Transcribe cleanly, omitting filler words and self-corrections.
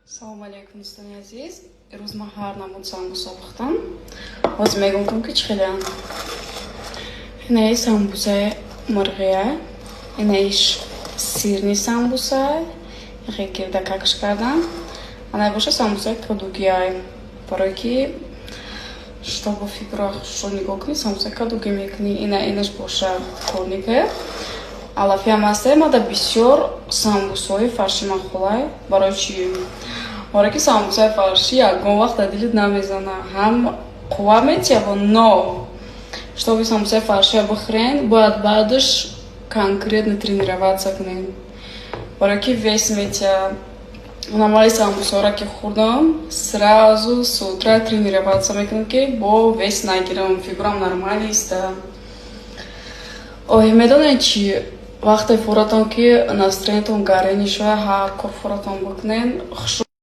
Салому алейкум, дӯстони азиз. Ирӯз ман ҳар намуд самбуса пухтам. Ҳозир мегӯм, ки чӣ хелеам. Инаи самбусаи мурғия, инаиш сирный самбуса, ихе гирдакакш кардам. Анай боша самбусаи кадугиай, барое ки чтобы фигура хушро нигоҳ кунӣ, самбусаи кадугӣ мекунӣ. Ина инаш боша коника алафиам ҳасте. Мада бисёр самбусаҳои фарши махулай. Барои чӣ? Барое ки самбусаи фарши ягон вақт дар дилит намезана, ҳам қувва метиҳава. Но чтобы самбусаи фаршия бихӯрен, бояд баъдаш конкретно тренироваться кунем, барое ки вес метиҳа. Намали самбусаҳоро ки хӯрдам, сразу с утра тренироваться мекунам, ки бо вес нагирам, фигурам нормально иста. Ой, медонед чӣ? Вақте фуратон ки настроениятон гарени шуда, ҳар кор фуратон бикунен, хуш.